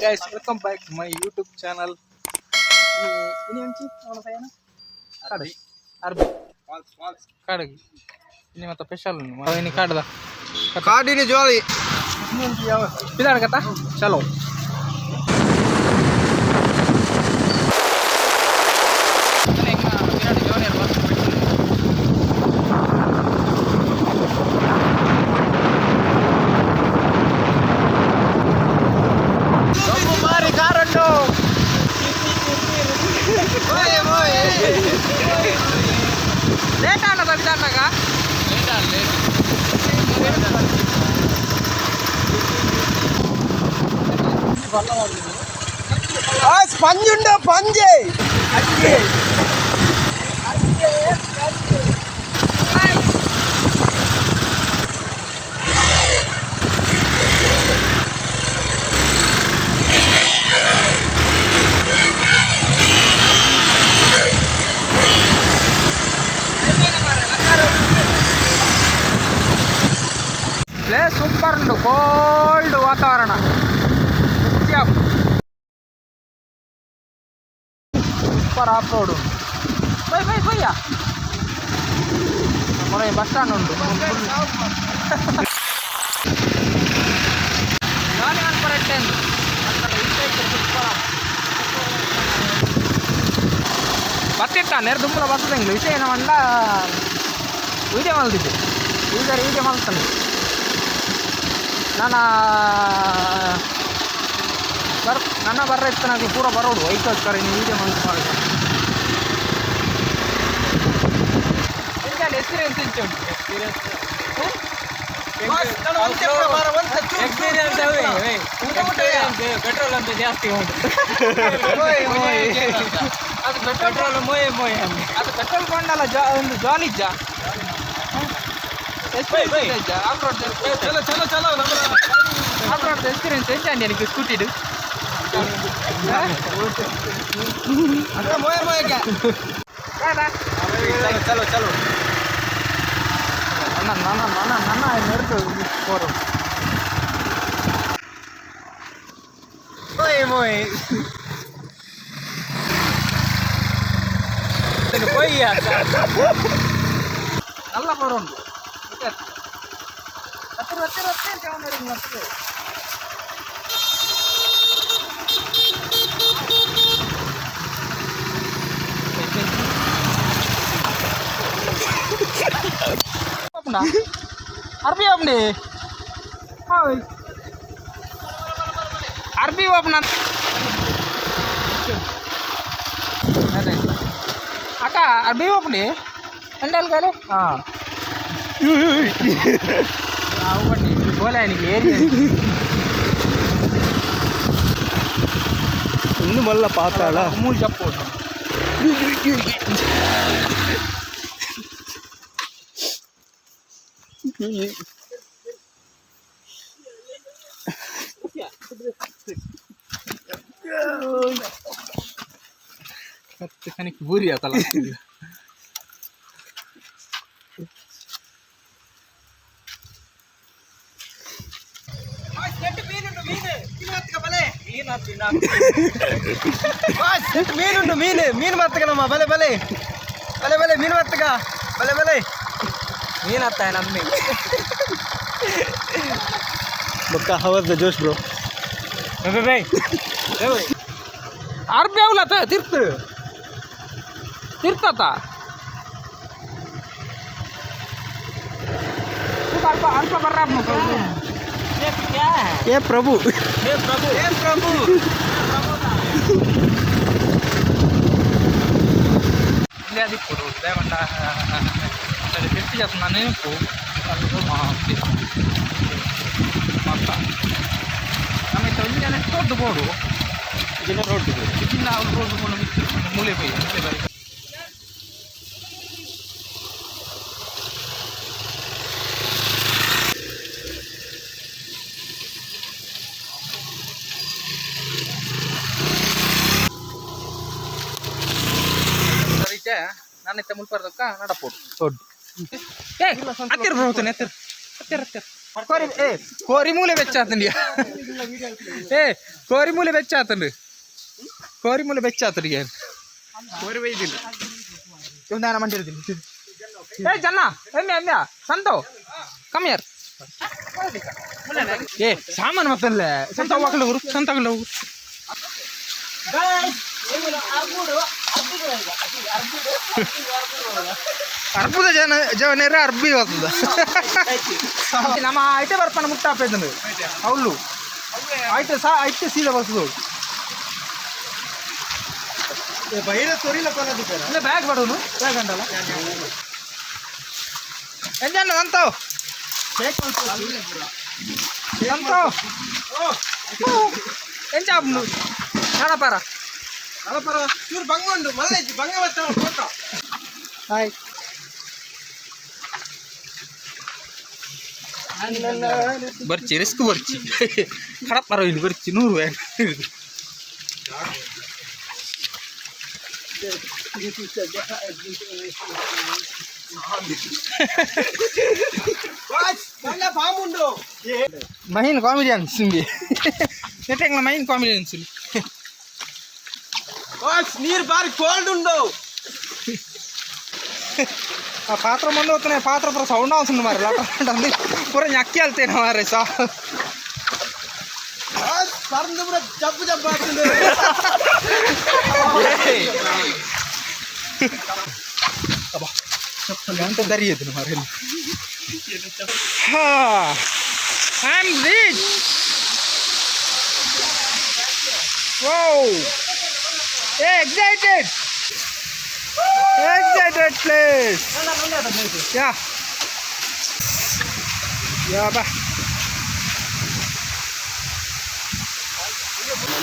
Guys, welcome back to my YouTube channel. ಇನಿ ಒಂಚಿ ಅವನ ಸಯನ ಕಾಡು ಅರ್ಬಿ ಕಾಡಿಗೆ ಇನಿ ಮತ್ತೆ ಸ್ಪೆಷಲ್ ಇನಿ ಕಾಡದ ಕಾಡಿನ ಜೋಳಿ. ಇದಾಡ ಕತ್ತಾ ಚಲೋ. ಬಾರಿ ಕಾರನ್ನು. ಲೇಟ್ ಆನದ ಬಿದಾಡ್ನಾಗ. ಪಂಜುಂಡ ಪಂಜೆ. ಪ್ಲೇಸ್ ಸೂಪರ್ ಉಂಟು, ಕೋಲ್ಡ್ ವಾತಾವರಣ, ಸೂಪರ್ ಆಫ್ ರೋಡ್ ಉಂಟು. ಬೈ ಬೈ ಬಯ್ಯ ಮೊರೆ ಬಸ್ ಸ್ಟ್ಯಾಂಡ್ ಉಂಟು. ಜಾಲಿ ಅನ್ಪರೆಟ್ಟೆ ಬತ್ತಿತ್ತ ನೇರ ದುಂಬಲ ಬರ್ತದಂಗ್ಲು. ವಿಷಯ ಏನವಂಡ ವೀಡಿಯೋ ಮಲ್ತಿದ್ದೆ, ಈಗ ವೀಡಿಯೋ ಮಲ್ತಾನೆ. ನಾನು ಬರ್ ನನ್ನ ಬರ್ರ ಇತ್ತು ಪೂರ ಬರೋಡು. ಐಕೋಸ್ಕರ ನೀವು ವೀಡಿಯೋ ಮಲ್ತು ಮಾಡಿ ಎಕ್ಸ್ಪೀರಿಯನ್ಸ್ ಇಂಚ ಉಂಟು. ಎಕ್ಸ್ಪೀರಿಯನ್ಸ್ ಪೆಟ್ರೋಲ್ ಅಂತ ಜಾಸ್ತಿ ಉಂಟು. ಅದು ಪೆಟ್ರೋಲ್ ಪೆಟ್ರೋಲ್ ಮೋಯೆ ಮೋಯೆ. ಅದು ಪೆಟ್ರೋಲ್ ಕೊಂಡಲ್ಲ ಜಾ ಒಂದು ಜಾಲಿ ಇಜ್ಜ. Experience of road. ಚಲೋ ಚಲೋ ಚಲೋ. ಆಫ್ ರೋಡ್ ಎಕ್ಸ್ಪೀರಿಯನ್ಸ್ ಎಂಚ ಅಂಡಿ ಸ್ಕೂಟಿಡು? ಮೋಯ ಮೋಯಕ್ಕೆ. ಚಲೋ ಚಲೋ. ಅಣ್ಣ ನನ್ನ ನನ್ನ ನನ್ನ ನೆರತು போகிறோம். ಮೋಯ್ ಮೋಯ್. ಪೊಯ್ಯ. நல்ல பவர் உண்டு. ಹತ್ತಿರ ಹತ್ತಿರ ಹತ್ತಿರ. ಅರ್ಬಿ ಓಪನಿ, ಅರ್ಬಿ ಓಪನ. ಅಕ್ಕ, ಅರ್ಬಿ ಓಪನಿ ಎಂಡಲ್. ಹಾಂ, అవ్వండి పోలే ఆయనకి ఏరియా. ಇನ್ನು ಮಲ್ಲ ಪಾತಾಳ. ಮೂರು ಜಪ್ಪು. ಕನಿಕ್ ಬೂರಿ ಆತಲ್ಲ. ಮೀನುಂಟು, ಮೀನು ಮೀನು ಮತ್ತಗನಮ್ಮ. ಬಲೆ ಬಲೆ ಬಲೆ ಬಲೆ, ಮೀನು ಮತ್ತಗ, ಬಲೆ ಬಲೆ. ಮೀನತ್ತ ನಮ್ಮಿ. ಬಕ್ಕ ಹವಸ್ the ಜೋಶ್ ಬ್ರೋ. ಅರ್ಬಿ ಅವಲತ್ತ ತಿರ್ತು ತಿರ್ತತ. ಅಲ್ಪ ಅಲ್ಪ ಬರ್ರ. ಏ ಪ್ರಭು. ಹೇ ಪ್ರಭು. ಏ ಪ್ರಭು. ಅದಿಪ್ಪುಡು ದೇವಂಡ ತಿರ್ತಿ ಜಾತ ನೆನಪು ಮತ್ತ ನಮ್ಮ ಒಂಜಿ ರೋಡ್ ಬೋಡು. ರೋಡ್. ಇನ್ನ ರೋಡ್ ಬೋಡು ಮಿತ್ತು ಮೂಲೆ ಬೈ ಮೂಲೆ ಬೈ. ಸರಿತೆ ನಾನು ಇತ್ತೆ ಮುಲ್ಪರ್ದಕ್ಕ ನಡಪೋಡು ದೊಡ್ಡ. ಏ, ಹತ್ತಿರ ಬರ್ತೇನೆ, ಹತ್ತಿರ ಹತ್ತಿರ ಹತ್ತಿರ. ಕೋರಿ ಏ ಕೋರಿ ಮೂಲೆ ಬೆಚ್ಚಾತಂಡಿ. ಏ ಕೋರಿ ಮೂಲೆ ಬೆಚ್ಚಾತಂಡು, ಕೋರಿ ಮೂಲೆ ಬೆಚ್ಚಾತಂಡಿ. ಕೋರಿ ಬೈದಿಲ್ಲ. ದಾನ ಮಂಡಿರ್ತೀನಿ. ಏ ಜನ್ನ ಎಮ್ಮೆ ಎಮ್ಮೆ ಸಂತೋ ಕಮ್ ಯಾರ್. ಏ ಸಾಮಾನು ಮತ್ತಲ್ಲ ಸಂತ ಹೋಗಲ್ಲ ಗುರು, ಸಂತ ಹೋಗಲ್ಲ ಹೋಗು. ಅರ್ಬುದ ಜನ ಜವನೇರ ಅರ್ಬಿ ಬರ್ತದ. ನಮ್ಮ ಐಟೆ ಬರ್ಪಾನ ಮುಟ್ಟ ಹಾಪೈತಂದು ಅವಳು ಐಟೆ ಸಾ ಐಟೆ ಸೀದಾ ಬರ್ತದ. ಬೈರ ತೊರಿಲ್ಲ ಕೊನದಿದ್ದಾರೆ. ಇಲ್ಲ ಬ್ಯಾಗ್ ಬಡವನು ಬ್ಯಾಗ್ ಅಂಟಲ್ಲ ಎಂಜಾನ ಸಂತೋ ಸಂತೋ ಎಂಚ ನಡಪಾರ. ನಡಪರ ಚೂರು ಬಂಗ ಉಂಡು ಮಲ್ಲೇಜಿ ಬಂಗ ಬತ್ತಾವ ಫೋಟೋ. ಹಾಯ್. ಬರ್ಚಿ ರಿಸ್ಕ್ ಬರ್ಚಿ ಕಡಪಾರ ಇಲ್ಲಿ ಬರ್ಚಿ 100 ಬ್ಯಾಗ್. ಮಲ್ಲ ಫಾರ್ಮ್ ಉಂಡು. ಮೈನ್ ಕಾಮಿಡಿಯನ್ಸ್ ನಿಮಗೆ ನೆಟ್ಟಂಗ್ಲ ಮೈನ್ ಕಾಮಿಡಿಯನ್ಸ್. ವಾಚ್ ನೀರು ಬಾರಿ ಕೋಲ್ಡ್ ಉಂಡು. ಆ ಪಾತ್ರ ಮುಂದೆ ಹೋಗ್ತಾನೆ, ಪಾತ್ರ ಪೂರ ಸೌಂಡ್ ಅವಸುಂಡು ಮಾರೆ ಲಟ ಪೂರ ñಕ್ಕಿ ಅಲ್ತೇನೆ ಮಾರೆ ಸಾ. ವಾಚ್ ಪರಂದು ಪೂರ ಜಬ್ಬು ಜಬ್ಬು ಆಗ್ತದೆ. ಗಂಟೆ ದರಿ ಎದ್ದು ಮಾರೆ. ಹಾ I am rich. Wow ಏ ಎಕ್ಸೈಟೆಡ್ ಎಕ್ಸೈಟೆಡ್ ಪ್ಲೇಸ್. ಯಾ ಯಾ ಬಾ.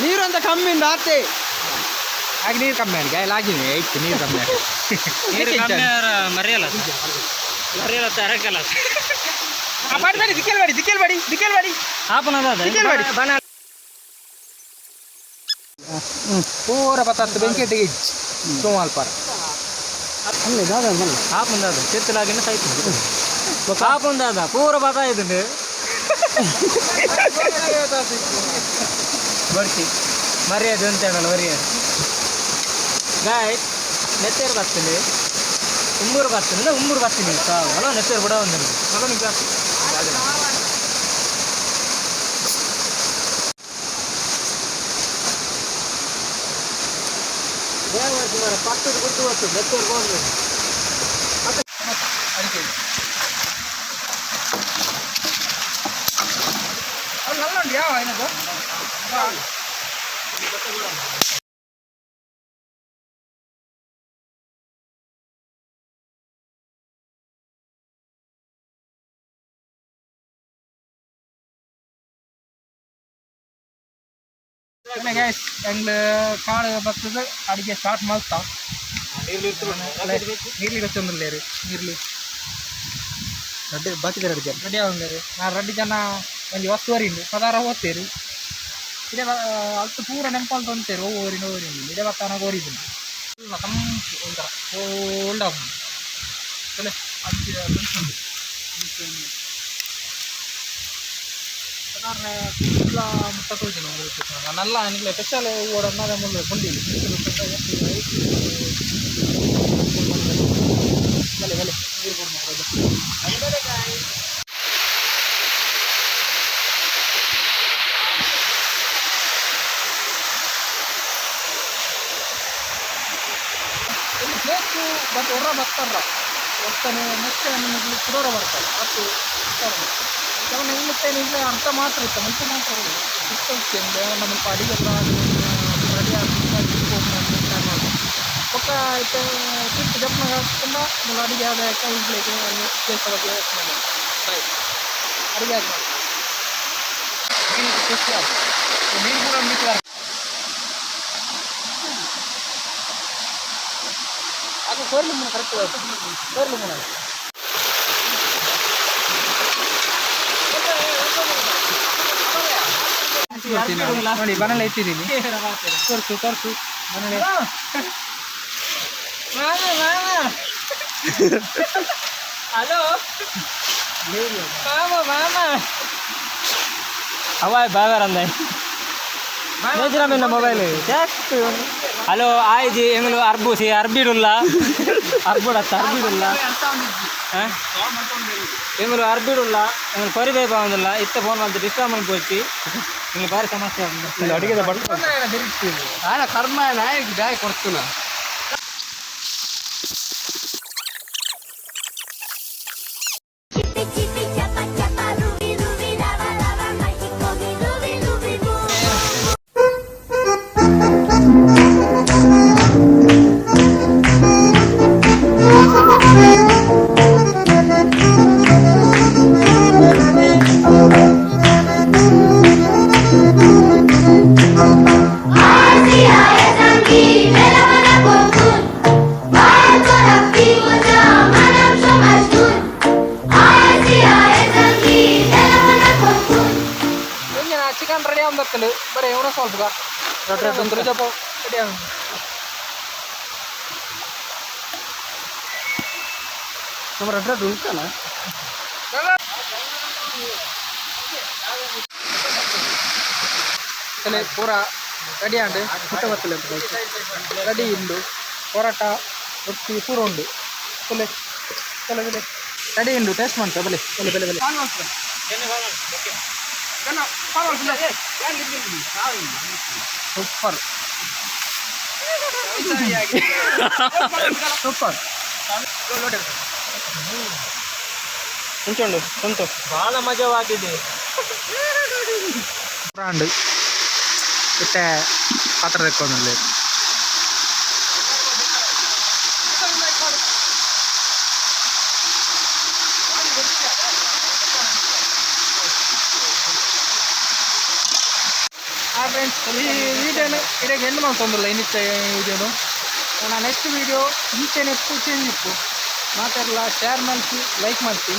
ನೀರು ಅಂತ ಕಮ್ಮಿ ಉಂಡು ಆತೆ. ಆಗ ನೀರು ಕಮ್ಮಿ ಆಗಿ ಲಾಗಿನಿ ಐತೆ ನೀರು ಕಮ್ಮಿ ಆಗಿ. ನೀರು ಕಮ್ಮಿ ಆದ್ರೆ ಮರೆಯಲ್ಲ ಮರೆಯಲ್ಲ ತರಕಲ್ಲ. ಆ ಬಾಡಿ ಬಾಡಿ ದಿಕ್ಕೇಲ್ ಬಾಡಿ ದಿಕ್ಕೇಲ್ ಬಾಡಿ ದಿಕ್ಕೇಲ್ ಬಾಡಿ. ದಿಕ್ಕೇಲ್ ಬಾಡಿ. ಪೂರ ಬತ್ತತ್ತು ಬೆಂಕಿ ಇಜ್ಜಿ ಸೋಮಾಲ್ಪಾರ. ಆಪುಂದಾದ ಚೆತ್ತಲಾಗಿನ ಸೈತು ಆಪುಂದಾದ ಪೂರ ಬತಾ ಇದ್ದುಂಡು ಬರ್ತಿ ಮರ್ಯಾದೆ ಉಂಟಲ್ಲ ಮರ್ಯಾದೆ. ಗಾಯ್ ನೆತ್ತೇರು ಬರ್ತೀನಿ ಉಮ್ಮೂರು ಬರ್ತೀನಿ ಉಮ್ಮೂರು ಬರ್ತೀನಿ ಸಾವು ಅಲ್ಲ ನೆತ್ತೇರು ಕೂಡ ಒಂದು. ಪಕ್ಕದ ಗುರ್ತು ಬರ್ತದೆ ನೆತ್ತೇರು ಹೋಗ್ಬೇಕು. ಅದು ನಲ್ಲ ಉಂಟು ಯಾವ ಏನದು. ಎಂಗ್ಲ ಕಾಡು ಬರ್ತದೆ ಅಡಿಗೆ ಸ್ಟಾರ್ಟ್ ಮಾಡ್ತಾ ನೀರ್ಲಿ ಗೊತ್ತೊಂದಿಲ್ಲ ನೀರ್ಲಿ. ರಡ್ಡೆ ಬಾಕಿ ರಡ್ಡೆ ಜನ ರೆಡಿ ಆವಂದೇರು ನಾ ರಡ್ಡಿ ಜನ ಒಂಜಿ ವಸ್ತು ವರಿಂಡು ಪದಾರ ಓದ್ತೇರು ಇಡೆ ಅಲ್ತು ಪೂರ ನೆಂಪಾಲ್ ತೊಂತೇರು ಓ ಓರಿನ ಓರಿನ ಇಡೆ ಬತ್ತಾನ ಓರಿದ್ದೀನಿ ತಂಪು ಒಂಥರ ಕೋಲ್ಡ್ ಆಪುಂಡು ಅಲ್ಲೇ ಅಂಚೆ ಉಂಟು ಸಾಧಾರಣ ಕುಡ್ಲ ಮುಟ್ಟ ತೋಜುಂಡು ನಲ್ಲ ನಿಂಗೆ ಸ್ಪೆಷಲ್ ಓಡನ್ನ ಮುಳ್ಳು ಪುಂಡಿಲಿ ಬಲೆ ಬಲೆ ನೀರು ಕೊಡು. ಇಲ್ಲಿ ಪ್ಲೇಸು ಬಟ್ ಹೊರ ಬರ್ತಾರ ಒತ್ತನೆ ನೆಕ್ಸ್ಟ್ ನಿಮಗೆ ಕುಡೋರ ಬರ್ತಾರೆ ಅತ್ತು ಅವನ ಇಲ್ಲತ್ತೆ ನಿಮಗೆ ಅರ್ಥ ಮಾತ್ರ ಇತ್ತು ಮುಂಚೆ ಮಾತ್ರ ಇಷ್ಟ ನಮ್ಮ ಅಡಿಗೆ ಎಲ್ಲ ರೆಡಿ ಬೊಕ್ಕ ಇತ್ತೆ ಟ್ರಿಪ್ ಜಪ್ನಾಗ ತುಂಬ ಮುಲ್ಲ ಅಡಿಗೆ ಆದ ಪ್ಲೇಸ್ ಬಗ್ಗೆ ಬಾಯ್ ಅಡಿಗೆ ಆಗಿ ಮಾಡಿ ಮೀನು ಖುಷಿ ಆಯ್ತು ನೀರು ಕೂಡ ಮೀಟ್ ಅದು ಕೋರ್ಲಿ ಮುನ್ನ ಕರೆಕ್ಟ್ ಕೋರ್ಲಿ ಮುನ್ನ. ನೋಡಿ ಬನಲೆ ಇಟ್ಟಿದ್ದೀನಿ, ತೋರ್ಸು ತೋರ್ಸು ಬನಲೆ. ಹಲೋ. ಮಾಮ ಮಾಮ ಅವಾಯ್ ಬಾಗಾರ ಅಂದ ನೇಜರ ಮೊಬೈಲ್. ಹಲೋ, ಆಯ್ಜಿ ಎಂಗ್ಲು ಅರ್ಬೂಸಿ ಅರ್ಬಿಡುಲ್ಲ, ಅರ್ಬುಡತ್ತ ಅರ್ಬಿಡುಲ್ಲ. ಎಂಗ್ಲು ಅರ್ಬಿಡುಲ್ಲ, ಎಂಗ್ಲು ಕೊರಿಬೇ ಬಾವಂದಿಲ್ಲ. ಇತ್ತ ಫೋನ್ ಮಾಡ್ತು ಡಿಸ್ಟರ್ಬ್ ಮಾಡಿ ಪೋಯ್ತಿ. ಎಂಗ್ಲು ಭಾರಿ ಸಮಸ್ಯೆ ಆಗುಂಡು. ಅಡಿಗೆದ ಬಟ್ ಆನ ಕರ್ಮ ನಾಯಿಗೆ bag ಕೊಡ್ತುನ. Chipi chipi chapa chapa rubi rubi lava lava mágico mi rubi rubi boom. Chicken ready ಆಗೊಂಡು ಬರೀ ಎವನ ಸ್ವಲ್ಪ ಜಪ ರೆಡಿ ಆಗ. ನಮ್ಮ ರಡ್ಡ ರಡ್ಡ ಉಂಟಲ್ಲ. ಪೂರ ರೆಡಿ ಆಂಡ್ ಮುಟ್ಟ ಬತ್ತಲೆ. ರೆಡಿ ಉಂಡು, ಪೊರಾಟ, ರೊಟ್ಟಿ ಪೂರ ಉಂಡು. ಬಲೆ ಬಲೆ ಬಲೆ, ರೆಡಿ ಉಂಡು. ಟೇಸ್ಟ್ ಮಾಡ್ತಾ ಬಲೆ ಬಲೆ ಬಲೆ ಬಲೆ. Super super. ಉಂಟುಂಡು ಉಂಟು, ಬಹಳ ಮಜವಾಗಿದೆ. ಪೂರ ಉಂಡು. ಇತ್ತೆ ಪಾತ್ರ ತೆಕ್ಕೊಂದುಲ್ಲೆ. ಆ ಫ್ರೆಂಡ್ಸ್, ಈ ವಿಡಿಯೋನ ಇಡೀ ಎಂಡ್ ಮಲ್ತೊಂದುಲ್ಲ ಇನ್ನಿತ್ತ ವಿಡಿಯೋನು. ನಾ ನೆಕ್ಸ್ಟ್ ವಿಡಿಯೋ ಇಂಚೆನೆ ಇಪ್ಪು, ಚೇಂಜ್ ಇಪ್ಪು. ಮಾತೆರ್ಲ ಶೇರ್ ಮಲ್ಪಿ, ಲೈಕ್ ಮಲ್ಪಿ.